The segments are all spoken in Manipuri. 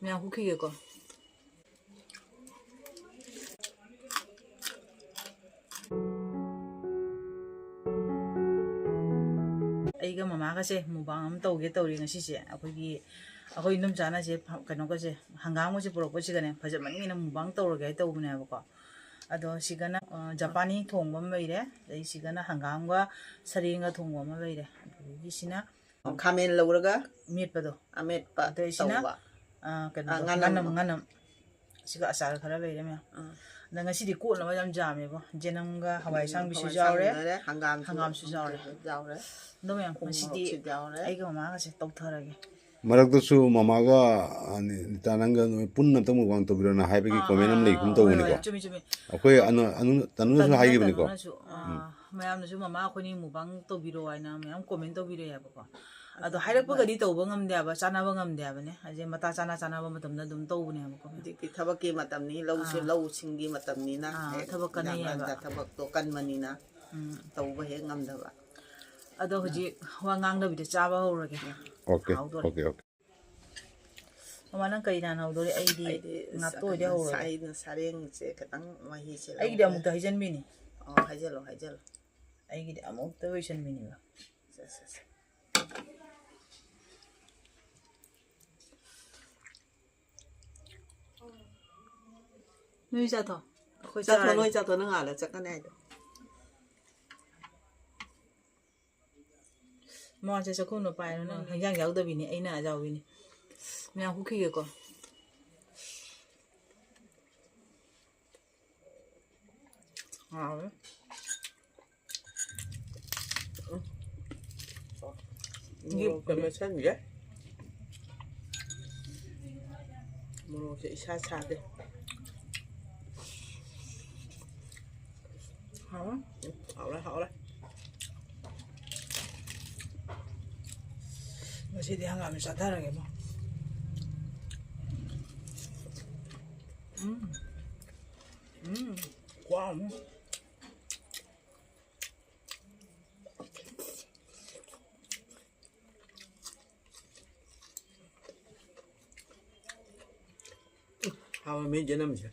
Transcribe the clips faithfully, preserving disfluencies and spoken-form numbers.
ꯃꯌꯥꯝ ꯍꯨꯛꯈꯤꯒꯦꯀꯣ꯫ ꯑꯩꯒ ꯃꯃꯥꯒꯁꯦ ꯃꯨꯛꯕꯥꯡ ꯑꯃ ꯇꯧꯒꯦ ꯇꯧꯔꯤ ꯉꯁꯤꯁꯦ꯫ ꯑꯩꯈꯣꯏꯒꯤ, ꯑꯩꯈꯣꯏ ꯏꯅꯝꯆꯥꯅꯁꯦ ꯐ-, ꯀꯩꯅꯣꯒꯁꯦ, ꯍꯪꯒꯥꯝꯒꯁꯦ ꯄꯨꯔꯛꯄꯁꯤꯒꯅꯦ, ꯐꯖꯃꯟꯒꯤꯅ ꯃꯨꯛꯕꯥꯡ ꯇꯧꯔꯒꯦ ꯍꯥꯏ ꯇꯧꯕꯅꯦꯕꯀꯣ꯫ ꯑꯗꯣ ꯁꯤꯒꯅ, ꯑ, ꯖꯄꯥꯅꯤ ꯊꯣꯡꯕ ꯑꯃ ꯂꯩꯔꯦ, ꯑꯗꯩ ꯁꯤꯒꯅ ꯍꯪꯒꯥꯝꯒ ꯁꯔꯦꯡꯒ ꯊꯣꯡꯕ ꯑꯃ ꯂꯩꯔꯦ, ꯑꯗꯒꯤ ꯁꯤꯅ ꯈꯥꯃꯦꯟ ꯂꯧꯔꯒ ꯃꯦꯠꯄꯗꯣ꯫ ꯑꯃꯦꯠꯄ ꯑꯗꯩ ꯁꯤꯅ, ꯇꯧꯕ꯫ ꯑ, ꯀꯩꯅꯣꯗꯣ, ꯑ, ꯉꯥꯅꯝꯗꯣ꯫ ꯉꯥꯅꯝ, ꯉꯥꯅꯝ꯫ ꯁꯤꯒ ꯑꯆꯥꯔ ꯈꯔ ꯂꯩꯔꯦ ꯃꯌꯥꯝ꯫ ꯑꯥ꯫ ꯑꯗ ꯉꯁꯤꯗꯤ ꯀꯣꯠꯅꯕ ꯌꯥꯝ ꯌꯥꯝꯃꯦꯕꯣ꯫ ꯖꯦꯅꯝꯒ ꯍꯋꯥꯏ ꯎꯝ, ꯑꯁꯥꯡꯕꯤꯁꯨ ꯍꯋꯥꯏ ꯌꯥꯎꯔꯦ, ꯑꯁꯥꯡꯕꯤ ꯂꯩꯔꯦ, ꯍꯪꯒꯥꯝꯁꯨ ꯍꯪꯒꯥꯝꯁꯨ ꯌꯥꯎꯔꯦ꯫ ꯌꯥꯎꯔꯦ꯫ ꯑꯗꯣ ꯃꯌꯥꯝ, ꯎ ꯉꯁꯤꯗꯤ ꯃꯣꯔꯣꯛꯁꯨ ꯌꯥꯎꯔꯦ꯫ ꯑꯩꯒ ꯃꯃꯥꯒꯁꯦ ꯇꯧꯊꯔꯒꯦ꯫ ꯃꯔꯛꯇꯁꯨ ꯃꯃꯥꯒ, ꯑ, ꯅꯤꯇꯥ ꯅꯪꯒ ꯅꯣꯏ ꯄꯨꯟꯅ ꯑꯝꯇꯪ ꯃꯨꯛꯕꯥꯡ ꯇꯧꯕꯤꯔꯣꯅ ꯍꯥꯏꯕꯒꯤ ꯑꯥ, ꯀꯣꯃꯦꯟ ꯑꯃ ꯑꯥ, ꯂꯩꯒꯨꯝ ꯑꯥ, ꯍꯣꯏ, ꯇꯧꯕꯅꯤꯀꯣ꯫ ꯍꯣꯏ, ꯆꯨꯝꯃꯤ, ꯆꯨꯝꯃꯤ꯫ ꯑꯩꯈꯣꯏ ꯑꯅ-, ꯑꯅꯨ-, ꯇꯅꯨꯅꯁꯨ ꯇꯅꯨꯅ, ꯍꯥꯏꯈꯤꯕꯅꯤꯀꯣ꯫ ꯇꯅꯨꯅꯁꯨ, ꯑꯥ, ꯎꯝ꯫ ꯃꯌꯥꯝꯅꯁꯨ ꯃꯃꯥ ꯑꯩꯈꯣꯏꯅꯤ ꯃꯨꯛꯕꯥꯡ ꯇꯧꯕꯤꯔꯣ ꯍꯥꯏꯅ ꯃꯌꯥꯝ ꯀꯣꯃꯦꯟ ꯇꯧꯕꯤꯔꯛꯑꯦꯕꯀꯣ꯫ ꯑꯗꯣ ꯑꯗꯨ ꯍꯥꯏꯔꯛꯄꯒꯗꯤ ꯇꯧꯕ ꯉꯝꯗꯦ ꯍꯥꯏꯕ, ꯆꯥꯅꯕ ꯉꯝꯗꯦ ꯍꯥꯏꯕꯅꯦ꯫ ꯍꯥꯏꯗꯤ ꯃꯇꯥ ꯆꯥꯅ ꯆꯥꯅꯕ ꯃꯇꯝꯗ ꯑꯗꯨꯝ ꯇꯧꯕꯅꯦꯕꯀꯣ꯫ ꯍꯧꯖꯤꯛꯇꯤ ꯊꯕꯛꯀꯤ ꯃꯇꯝꯅꯤ, ꯂꯧꯁꯨ, ꯑꯥ꯫ ꯂꯧꯁꯤꯡꯒꯤ ꯃꯇꯝꯅꯤꯅ ꯑꯥ, ꯍꯦꯛ ꯊꯕꯛ ꯀꯟꯅꯩꯌꯦꯕ꯫ ꯌꯥꯝꯅ ꯊꯕꯛꯇꯣ ꯀꯟꯕꯅꯤꯅ ꯎꯝ꯫ ꯇꯧꯕ ꯍꯦꯛ ꯉꯝꯗꯕ꯫ ꯑꯗꯣ ꯍꯧꯖꯤꯛ ꯋꯥ ꯉꯥꯡꯗꯕꯤꯗ ꯆꯥꯕ ꯍꯧꯔꯒꯦ꯫ ꯑꯣꯀꯦ, ꯍꯥꯎꯗꯣꯔꯦ꯫ Okay, okay. ꯃꯃꯥ, ꯅꯪ ꯀꯔꯤ ꯅꯍꯥꯟ ꯍꯧꯗꯣꯔꯤ? ꯑꯩꯗꯤ ꯑꯩꯗꯤ ꯉꯥꯛꯇ ꯑꯣꯏꯗꯤ ꯀꯩꯅꯣ, ꯍꯧꯔꯒꯦ꯫ ꯑꯩꯅ ꯁꯔꯦꯡꯁꯦ ꯈꯤꯇꯪ ꯃꯍꯤꯁꯦ ꯑꯩꯒꯤꯗꯤ ꯂꯧꯒꯦ꯫ ꯑꯃꯨꯛꯇ ꯍꯩꯖꯟꯕꯤꯅꯤ꯫ ꯑꯣ, ꯍꯩꯖꯜꯂꯣ, ꯍꯩꯖꯜꯂꯣ꯫ ꯑꯩꯒꯤꯗꯤ ꯑꯃꯨꯛꯇ ꯂꯣꯏꯁꯟꯕꯤꯅꯦꯕ꯫ ꯁꯦ, ꯁꯦ, ꯁꯦ꯫ ꯅꯣꯏ ꯆꯥꯊꯣꯛ꯫ ꯑꯩꯈꯣꯏ ꯆꯥꯊꯣꯛ, ꯆꯥꯔꯒꯦ꯫ ꯅꯣꯏ ꯆꯥꯊꯣꯛ, ꯅꯪ ꯑꯥꯗ ꯆꯠꯀꯅꯤ ꯍꯥꯏꯗꯣ꯫ ꯃꯥꯁꯦ ꯆꯥꯛꯈꯨꯝꯗꯣ ꯄꯥꯏꯔꯣ, ꯅꯪ ꯍꯤꯟꯖꯥꯡ ꯌꯥꯎꯗꯕꯤꯅꯤ, ꯑꯩꯅ ꯌꯥꯎꯕꯤꯅꯤ꯫ ꯃꯌꯥꯝ ꯍꯨꯛꯈꯤꯒꯦꯀꯣ꯫ ꯍꯥꯎꯋꯦ꯫ ꯎꯝ꯫ ꯃꯣꯔꯣꯛꯀ ꯃꯦꯠꯁꯟꯒꯦ꯫ ꯃꯣꯔꯣꯛꯁꯦ ꯏꯁꯥ ꯁꯥꯗꯦ꯫ ꯍꯥꯎꯋꯦ꯫ ꯎꯝ, ꯍꯥꯎꯔꯦ, ꯍꯥꯎꯔꯦ꯫ ꯉꯁꯤꯗꯤ ꯍꯪꯒꯥꯝꯁꯦ ꯆꯥꯊꯔꯒꯦꯕꯣ꯫ ꯎꯝ꯫ ꯎꯝ꯫ ꯈꯨꯍꯥꯎ ꯑꯃ꯫ ꯍꯥꯎꯔꯝꯃꯤ ꯌꯦꯅꯝꯁꯦ꯫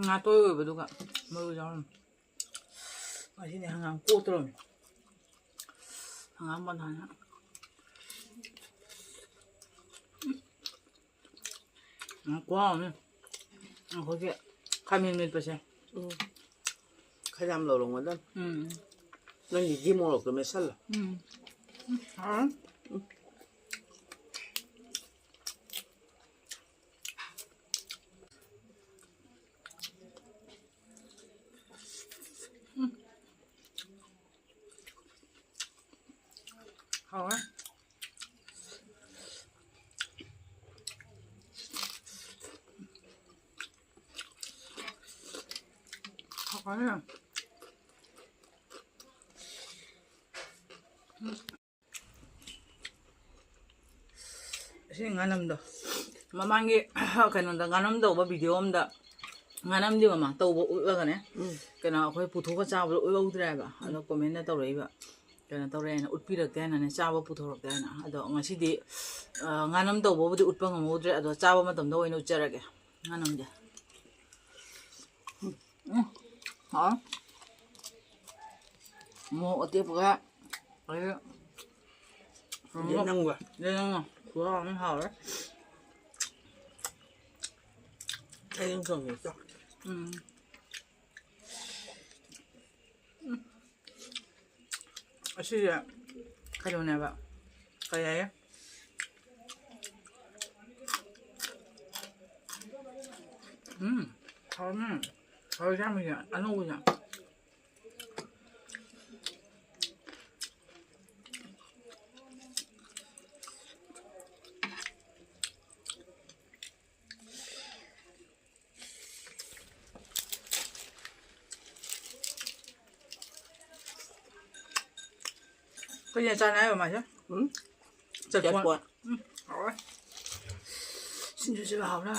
ꯉꯥ ꯇꯣꯏ ꯑꯣꯏꯕꯗꯨꯒ ꯃꯔꯨ ꯌꯥꯎꯔꯝꯃꯤ꯫ ꯉꯁꯤꯗꯤ ꯍꯪꯒꯥꯝ ꯀꯣꯠꯇꯧꯔꯝꯃꯤ꯫ ꯍꯪꯒꯥꯝ ꯃꯅꯥꯅ꯫ ꯎꯝ, ꯈꯨꯍꯥꯎ ꯑꯃꯅꯤ꯫ ꯑꯩꯈꯣꯏꯒꯤ ꯈꯥꯃꯦꯟ ꯃꯦꯠꯄꯁꯦ꯫ ꯎꯝ꯫ ꯈꯔ ꯌꯥꯝ ꯂꯧꯔꯝꯒꯗꯝ꯫ ꯎꯝ꯫ ꯅꯪꯒꯤꯗꯤ ꯃꯣꯔꯣꯛꯇꯣ ꯃꯦꯠꯁꯜꯂꯣ꯫ ꯎꯝ꯫ ꯎꯝ, ꯍꯥꯎꯔꯅꯤ꯫ ꯎꯝ꯫ ꯍꯥꯎꯋꯦ꯫ ꯍꯥꯎꯋꯦ꯫ ꯑꯁꯤ ꯉꯥꯅꯝꯗꯣ ꯃꯃꯥꯡꯒꯤ ꯀꯩꯅꯣꯗ ꯉꯥꯅꯝ ꯇꯧꯕ ꯚꯤꯗꯤꯑꯣ ꯑꯃꯗ ꯉꯥꯅꯝꯗꯤ ꯃꯃꯥ ꯇꯧꯕ ꯎꯠꯂꯒꯅꯦ, ꯎꯝ꯫ ꯀꯩꯅꯣ ꯑꯩꯈꯣꯏ ꯄꯨꯊꯣꯛꯑ ꯆꯥꯕꯗꯣ ꯎꯠꯍꯧꯗ꯭ꯔꯦꯕ꯫ ꯑꯗꯣ ꯎꯝ꯫ ꯀꯣꯃꯦꯟꯗ ꯇꯧꯔꯛꯏꯕ, ꯀꯩꯅꯣ ꯇꯧꯔꯛꯑꯦꯅ, ꯎꯠꯄꯤꯔꯛꯇꯦ ꯍꯥꯏꯅꯅꯦ, ꯆꯥꯕ ꯄꯨꯊꯣꯔꯛꯇꯦ ꯍꯥꯏꯅ꯫ ꯑꯗꯣ ꯉꯁꯤꯗꯤ, ꯑ, ꯉꯥꯅꯝ ꯇꯧꯕꯕꯨꯗꯤ ꯎꯠꯄ ꯉꯝꯍꯧꯗ꯭ꯔꯦ, ꯑꯗꯣ ꯆꯥꯕ ꯃꯇꯝꯗ ꯑꯣꯏꯅ ꯎꯠꯆꯔꯒꯦ ꯉꯥꯅꯝꯗꯤ꯫ ꯎꯝ, ꯍꯥꯎꯋꯦ꯫ ꯃꯣꯔꯣꯛ ꯑꯇꯦꯛꯄꯒ, ꯑꯗꯩ ꯌꯦꯅꯝꯒ꯫ ꯌꯦꯅꯝꯒ꯫ ꯈꯨꯍꯥꯎ ꯑꯃ ꯍꯥꯎꯔꯦ꯫ ꯆꯒꯦꯝ ꯊꯣꯡꯕꯗꯣ꯫ ꯎꯝ꯫ ꯎꯝ꯫ ꯑꯁꯤꯁꯦ ꯀꯩꯅꯣꯅꯦꯕ, ꯀꯩ ꯍꯥꯏꯌꯦ? ꯎꯝ, ꯍꯥꯎꯔꯝꯃꯦ꯫ ꯍꯥꯎꯔꯦ ꯆꯥꯝꯃꯤꯁꯦ, ꯑꯅꯧꯕꯁꯦ꯫ ꯀꯨꯏꯅ ꯆꯥꯅ ꯍꯥꯏꯕ ꯃꯥꯁꯦ? ꯎꯝ? ꯆꯠꯄꯣꯠ꯫ ꯆꯠꯄꯣꯠ꯫ ꯎꯝ, ꯍꯥꯎꯔꯦ꯫ ꯁꯤꯡꯖꯨꯁꯤꯒ ꯍꯥꯎꯔꯦ꯫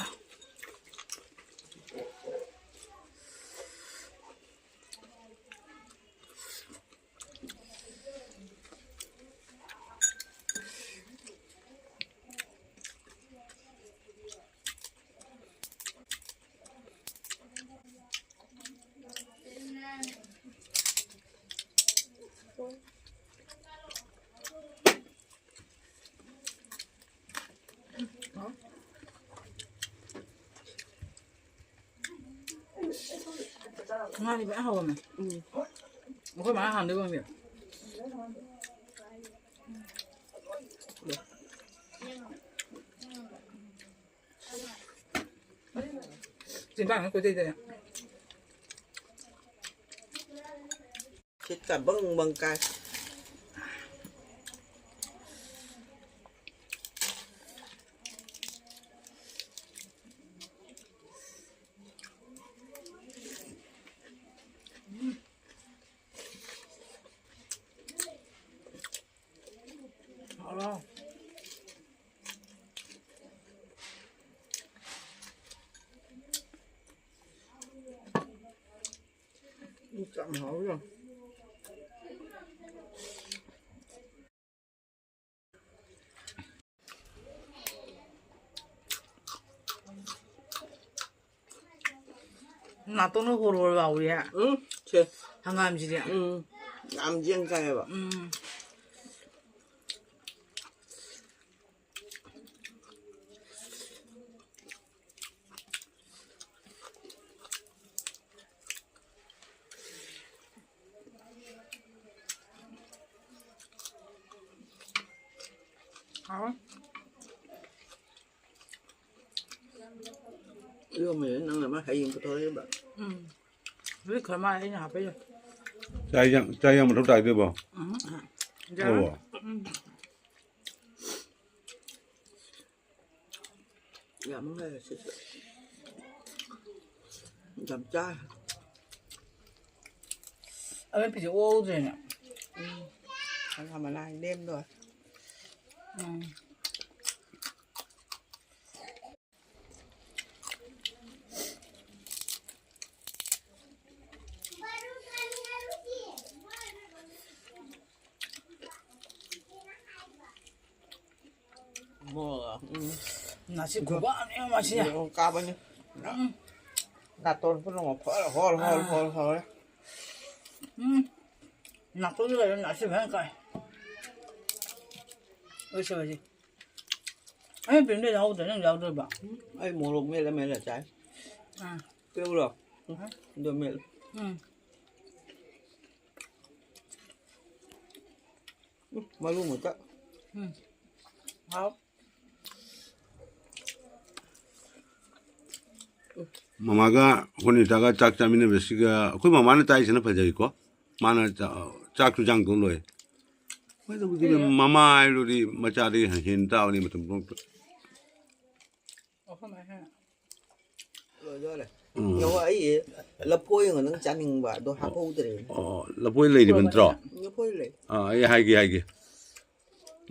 ꯉꯥꯗꯤ ꯐꯖꯅ ꯍꯧꯔꯝꯃꯦ꯫ ꯎꯝ꯫ ꯑꯩꯈꯣꯏ ꯃꯥꯅ ꯍꯥꯟꯅꯗꯩ ꯈꯪꯗꯦ꯫ ꯆꯤꯟꯕꯥꯡꯅ ꯀꯣꯏꯆꯩ ꯆꯩꯌꯦ꯫ ꯁꯤꯠꯀ ꯕꯪ ꯕꯪ ꯀꯥꯏ꯫ ꯍꯥꯎꯔꯣ꯫ ꯌꯥꯝ ꯍꯥꯎꯋꯤ ꯌꯥꯝ꯫ ꯅꯥꯇꯣꯟꯒ ꯍꯣꯔ ꯍꯣꯔ ꯂꯥꯎꯔꯤꯍꯦ꯫ ꯎꯝ, ꯁꯦ꯫ ꯍꯪꯒꯥꯝꯁꯤꯗꯤ꯫ ꯎꯝ, ꯌꯥꯝ ꯌꯦꯡ ꯆꯥꯏꯌꯦꯕ꯫ ꯎꯝ꯫ ꯍꯥꯎꯋꯦ꯫ ꯏꯔꯣꯝꯕꯁꯦ ꯅꯪꯅ ꯑꯃ ꯍꯌꯦꯡ ꯄꯨꯊꯣꯔꯛꯏꯕ꯫ ꯎꯝ꯫ ꯍꯧꯖꯤꯛ ꯈꯔ ꯃꯥꯜꯂꯦ ꯑꯩꯅ ꯍꯥꯞꯄꯛꯏꯁꯦ꯫ ꯆꯥꯏ ꯌꯥꯝ, ꯆꯥꯏ ꯌꯥꯝ ꯃꯊꯧ ꯇꯥꯏꯗꯨꯕꯣ? ꯎꯝ꯫ ꯌꯥꯔꯣꯏ꯫ ꯑꯣ꯫ ꯎꯝ꯫ ꯌꯥꯝ ꯂꯩꯔꯦ ꯁꯤꯁꯨ꯫ ꯌꯥꯝ ꯆꯥꯏ꯫ ꯑꯃꯦꯠꯄꯤꯁꯦ ꯑꯣꯗ꯭ꯔꯦꯅꯦ꯫ ꯎꯝ꯫ ꯍꯪꯒꯥꯝ ꯃꯅꯥ ꯂꯦꯝꯗꯣꯔꯦ꯫ ꯎꯝ꯫ ꯃꯣꯔꯣꯛ, ꯎꯝ꯫ ꯅꯥꯁꯤꯛ ꯈꯨꯕ ꯑꯃꯅꯦ ꯃꯁꯤ꯫ ꯃꯣꯔꯣꯛ ꯀꯥꯕꯅꯤ꯫ ꯎꯝ꯫ ꯅꯥꯇꯣꯟ ꯄꯨꯝꯅꯃꯛ ꯐꯔ ꯍꯣꯜ, ꯍꯣꯜ, ꯑꯥ꯫ ꯍꯣꯜ, ꯍꯣꯜ꯫ ꯎꯝ꯫ ꯅꯥꯇꯣꯟꯗ ꯂꯩꯔ ꯅꯥꯁꯤꯛ ꯐꯖꯅ ꯀꯥꯏ꯫ ꯂꯣꯏꯁꯤꯜꯂꯁꯤ꯫ ꯑꯩ ꯄꯦꯟꯗꯦ ꯌꯥꯎꯗ꯭ꯔꯦ, ꯅꯪ ꯌꯥꯎꯗꯣꯏꯕ? ꯎꯝ, ꯑꯩ ꯃꯣꯔꯣꯛ ꯃꯦꯠꯂ ꯃꯦꯠꯂ ꯆꯥꯏ꯫ ꯑꯥ꯫ ꯄꯦꯔꯨꯛꯂꯣ? ꯑꯗꯨ ꯃꯦꯠꯂꯨ꯫ ꯎꯝ꯫ ꯎꯝ, ꯃꯔꯨ ꯃꯨꯛꯇ꯫ ꯎꯝ꯫ ꯍꯥꯎ꯫ ꯃꯃꯥꯒ ꯑꯩꯈꯣꯏ ꯅꯤꯇꯥꯒ ꯆꯥꯛ ꯆꯥꯃꯤꯟꯅꯕꯁꯤꯒ ꯑꯩꯈꯣꯏ ꯃꯃꯥꯅ ꯆꯥꯛꯏꯁꯤꯅ ꯐꯖꯩꯀꯣ꯫ ꯃꯥꯅ ꯆꯥ-, ꯆꯥꯛꯁꯨ ꯆꯥꯡꯗꯣ ꯂꯣꯏ꯫ ꯃꯣꯏꯗꯕꯨꯗꯤ ꯃꯃꯥ ꯍꯥꯏꯔꯨꯔꯗꯤ ꯃꯆꯥꯗꯒꯤ ꯍꯦꯟ ꯇꯥꯕꯅꯤ ꯃꯇꯝ ꯄꯨꯝꯅꯃꯛꯇ꯫ ꯑꯩꯈꯣꯏ ꯃꯥ ꯍꯦꯟꯅ ꯂꯣꯏꯗꯣꯔꯦ꯫ ꯎꯝ꯫ ꯌꯦꯡꯉꯣ, ꯑꯩ ꯂꯐꯣꯏ ꯑꯃ ꯅꯪ ꯆꯥꯅꯤꯡꯕ ꯑꯗꯣ ꯍꯥꯞꯍꯧꯗ꯭ꯔꯦꯅꯦ꯫ ꯑꯣ, ꯂꯐꯣꯏ ꯂꯩꯔꯤꯕ ꯅꯠꯇ꯭ꯔꯣ? ꯂꯐꯣꯏ ꯂꯩ꯫ ꯑꯥ, ꯑꯩ ꯍꯥꯏꯒꯦ, ꯍꯥꯏꯒꯦ꯫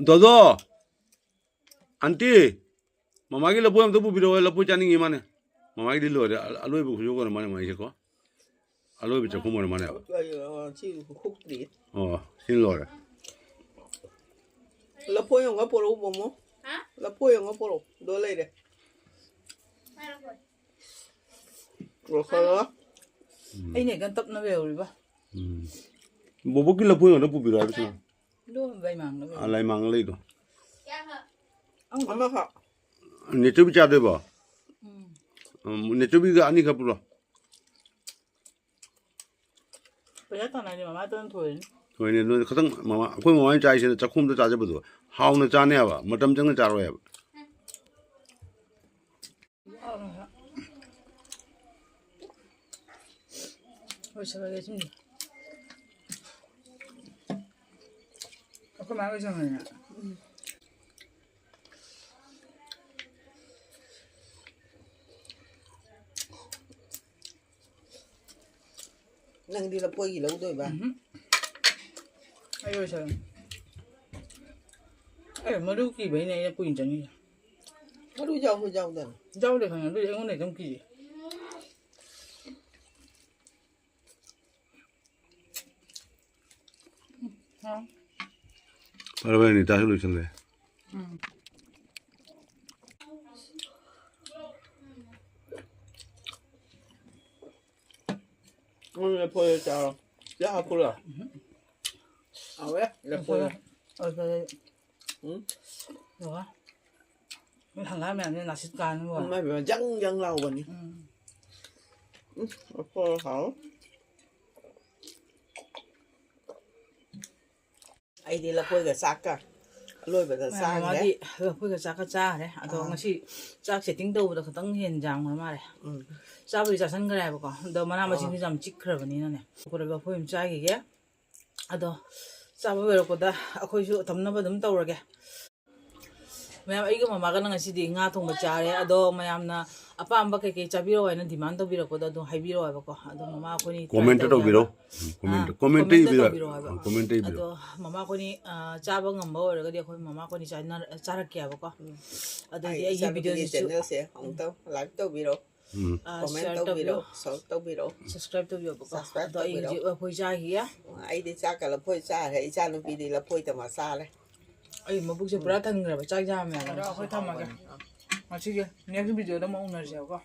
ꯗꯣꯗꯣ! ꯑꯟꯇꯤ! ꯃꯃꯥꯒꯤ ꯂꯐꯣꯏ ꯑꯝꯇ ꯄꯨꯕꯤꯔꯛꯑꯣ, ꯂꯐꯣꯏ ꯆꯥꯅꯤꯡꯉꯤ ꯃꯥꯅꯦ꯫ ꯃꯃꯥꯒꯤꯗꯤ ꯂꯣꯏꯔꯦ, ꯑ-, ꯑꯂꯣꯏꯕ ꯈꯨꯌꯣꯛ ꯑꯣꯏꯔ ꯃꯥꯅꯦ ꯃꯃꯥꯒꯤꯁꯦꯀꯣ꯫ ꯑꯂꯣꯏꯕ ꯆꯥꯛꯈꯨꯝ ꯑꯣꯏꯔ ꯃꯥꯅꯦꯕ꯫ ꯑ, ꯁꯤ ꯍꯨꯛꯇ꯭ꯔꯤ꯫ ꯑꯣ, ꯁꯤ ꯂꯣꯏꯔꯦ꯫ ꯂꯐꯣꯏ ꯑꯃꯒ ꯄꯣꯔꯛꯎ, ꯃꯣꯃꯣ꯫ ꯍꯥ? ꯂꯐꯣꯏ ꯑꯃꯒ ꯄꯣꯔꯛꯎ꯫ ꯑꯗꯣ ꯂꯩꯔꯦ꯫ ꯂꯣꯏꯁꯜꯂꯣ꯫ ꯎꯝ꯫ ꯑꯩꯅ ꯍꯦꯛꯇ ꯇꯞꯅ ꯌꯧꯔꯤꯕ꯫ ꯎꯝ꯫ ꯕꯣꯕꯣꯛꯀꯤ ꯂꯐꯣꯏ ꯉꯥꯛꯇ ꯄꯨꯕꯤꯔꯣ ꯍꯥꯏꯕꯁꯤꯅ꯫ ꯑꯗꯨ ꯂꯩꯃꯥꯡꯅꯕ꯫ ꯑꯥ, ꯂꯩꯃꯥꯡ ꯂꯩꯗꯣ꯫ ꯑꯃꯈꯛ꯫ ꯅꯦꯆꯧꯕꯤ ꯆꯥꯗꯣꯏꯕꯣ? ꯎꯝ꯫ ꯎꯝ, ꯅꯦꯆꯧꯕꯤꯒ ꯑꯅꯤꯈꯛ ꯄꯨꯔꯣ꯫ ꯄꯩꯁꯥ ꯇꯥꯟꯅꯔꯗꯤ ꯃꯃꯥꯇꯅ ꯊꯣꯏꯅꯤ꯫ ꯊꯣꯏꯅꯦ, ꯅꯣꯏ ꯈꯇꯪ ꯃꯃꯥ, ꯑꯩꯈꯣꯏ ꯃꯃꯥꯅ ꯆꯥꯏꯁꯤꯅ ꯆꯥꯛꯈꯨꯝꯗ ꯆꯥꯖꯕꯗꯣ ꯍꯥꯎꯅ ꯆꯥꯅꯦꯕ, ꯃꯇꯝ ꯆꯪꯅ ꯆꯥꯔꯣꯏꯕ꯫ ꯂꯣꯏꯁꯜꯂꯒꯦ ꯁꯤꯝꯗꯤ꯫ ꯑꯩꯈꯣꯏ ꯃꯥ ꯂꯣꯏꯁꯜꯂꯦꯅꯦ꯫ ꯅꯪꯗꯤ ꯂꯐꯣꯏꯒꯤ ꯂꯧꯗꯣꯏꯕ? ꯎꯝꯍꯨꯝ꯫ ꯑꯩ ꯂꯣꯏꯁꯜꯂꯦ꯫ ꯑꯦ, ꯃꯔꯨ ꯀꯤꯕꯩꯅꯦ ꯑꯩꯅ ꯀꯨꯏꯅ ꯆꯪꯉꯤꯁꯦ꯫ ꯃꯔꯨ ꯌꯥꯎꯕ ꯌꯥꯎꯗꯅ꯫ ꯌꯥꯎꯗꯦ ꯈꯪꯉꯦ, ꯑꯗꯨꯏꯁꯨ ꯑꯩꯉꯣꯟꯗ ꯑꯗꯨꯝ ꯀꯤꯌꯦ꯫ ꯎꯝ, ꯍꯥꯎ꯫ ꯐꯔꯦ, ꯐꯔꯦ, ꯅꯤꯇꯥꯁꯨ ꯂꯣꯏꯁꯜꯂꯦ꯫ ꯎꯝ꯫ ꯎꯝ, ꯂꯐꯣꯏ ꯆꯥꯔꯣ꯫ ꯁꯤꯗ ꯍꯥꯞꯄꯨꯔꯣ? ꯎꯝ꯫ ꯍꯥꯎꯋꯦ, ꯂꯐꯣꯏ꯫ ꯂꯐꯣꯏ꯫ ꯎꯝ꯫ ꯑꯗꯨꯒ ꯅꯣꯏ ꯍꯪꯒꯥꯝ ꯃꯌꯥꯝꯁꯦ ꯅꯥꯁꯤꯠ ꯀꯥꯟꯅꯕ꯫ ꯏꯃꯥꯏ ꯄꯦꯝꯃ, ꯖꯪ ꯖꯪ ꯂꯥꯎꯕꯅꯤ꯫ ꯎꯝ꯫ ꯎꯝ, ꯂꯐꯣꯏ ꯍꯥꯎ꯫ ꯑꯩꯗꯤ ꯂꯐꯣꯏꯒ ꯆꯥꯛꯀ ꯑꯂꯣꯏꯕꯗ ꯆꯥꯈ꯭ꯔꯦ꯫ ꯃꯥꯗꯤ ꯂꯐꯣꯏꯒ ꯆꯥꯛꯀ ꯆꯥꯈ꯭ꯔꯦ꯫ ꯑꯗꯣ ꯑꯥ꯫ ꯉꯁꯤ ꯆꯥꯛ ꯁꯦꯠꯇꯤꯡ ꯇꯧꯕꯗ ꯈꯤꯇꯪ ꯍꯦꯟ ꯌꯥꯝꯈ꯭ꯔ ꯃꯥꯜꯂꯦ꯫ ꯎꯝ꯫ ꯆꯥꯕꯨꯗꯤ ꯆꯥꯁꯤꯟꯈ꯭ꯔꯦ ꯍꯥꯏꯕꯀꯣ꯫ ꯑꯗꯣ ꯃꯅꯥ ꯑꯥ꯫ ꯃꯁꯤꯡꯁꯨ ꯌꯥꯝ ꯆꯤꯛꯈ꯭ꯔꯕꯅꯤꯅꯅꯦ꯫ ꯂꯐꯣꯏ ꯑꯃ ꯆꯥꯈꯤꯒꯦ꯫ ꯑꯗꯣ ꯆꯥꯕ ꯂꯣꯏꯔꯛꯄꯗ ꯑꯩꯈꯣꯏꯁꯨ ꯊꯝꯅꯕ ꯑꯗꯨꯝ ꯇꯧꯔꯒꯦ꯫ ꯃꯌꯥꯝ, ꯑꯩꯒ ꯃꯃꯥꯒꯅ ꯉꯁꯤꯗꯤ ꯉꯥ ꯊꯣꯡꯕ ꯆꯥꯔꯦ꯫ ꯑꯗꯣ ꯃꯌꯥꯝꯅ ꯑꯄꯥꯝꯕ ꯀꯩꯀꯩ ꯆꯥꯕꯤꯔꯛꯑꯣ ꯍꯥꯏꯅ demand ꯇꯧꯕꯤꯔꯛꯄꯗꯣ ꯑꯗꯨꯝ ꯍꯥꯏꯕꯤꯔꯛꯑꯣ ꯍꯥꯏꯕꯀꯣ꯫ ꯑꯗꯣ ꯃꯃꯥ ꯑꯩꯈꯣꯏꯅꯤ try comment ꯇꯧꯒꯦ ꯇꯧꯕꯤꯔꯣ꯫ ꯍꯥꯏꯕ꯫ ꯎꯝ, comment, ꯑꯥ, comment comment ꯇꯧꯕꯤꯔꯣ꯫ ꯇꯧꯕꯤꯔꯛꯑꯣ ꯍꯥꯏꯕ꯫ ꯎꯝ, comment ꯇꯧꯕꯤꯔꯣ꯫ ꯑꯗꯣ ꯃꯃꯥ ꯑꯩꯈꯣꯏꯅꯤ, ꯑꯥ, ꯆꯥꯕ ꯉꯝꯕ ꯑꯣꯏꯔꯒꯗꯤ ꯑꯩꯈꯣꯏ ꯃꯃꯥ ꯑꯩꯈꯣꯏꯅꯤ ꯆꯥꯅ-, ꯆꯥꯔꯛꯀꯦ ꯍꯥꯏꯕꯀꯣ꯫ ꯎꯝ꯫ ꯑꯗꯨꯗꯤ ꯑꯩ ꯑꯩꯒꯤ ꯏꯆꯥꯅꯨꯄꯤꯒꯤ videoꯁꯤꯁꯨ channelꯁꯦ ꯑꯃꯨꯛꯇꯪ like ꯇꯧꯕꯤꯔꯣ꯫ ꯎꯝ꯫ ꯑꯥ, comment share ꯇꯧꯕꯤꯔꯣ, ꯇꯧꯕꯤꯌꯣ꯫ Share ꯇꯧꯕꯤꯔꯣ꯫ Subscribe ꯇꯧꯕꯤꯌꯣꯕꯀꯣ꯫ Subscribe ꯑꯗꯣ ꯑꯩ ꯇꯧꯕꯤꯔꯣ꯫ ꯍꯧꯖꯤꯛ ꯂꯐꯣꯏ ꯆꯥꯈꯤꯒꯦ꯫ ꯑꯩꯗꯤ ꯆꯥꯛꯀ ꯂꯐꯣꯏ ꯆꯥꯔꯦ, ꯏꯆꯥꯅꯨꯄꯤꯗꯤ ꯂꯐꯣꯏꯗ ꯃꯆꯥꯔꯦ꯫ ꯑꯩ ꯃꯕꯨꯛꯁꯦ ꯄꯨꯔꯥ ꯊꯟꯈ꯭ꯔꯕ, ꯆꯥꯛ ꯆꯥꯕ ꯃꯌꯥꯝ꯫ ꯑꯗꯣ ꯑꯩꯈꯣꯏ ꯊꯝꯃꯒꯦ꯫ ꯉꯁꯤꯒꯤ next videoꯗ ꯑꯃꯨꯛ ꯎꯅꯔꯁꯦꯕꯀꯣ꯫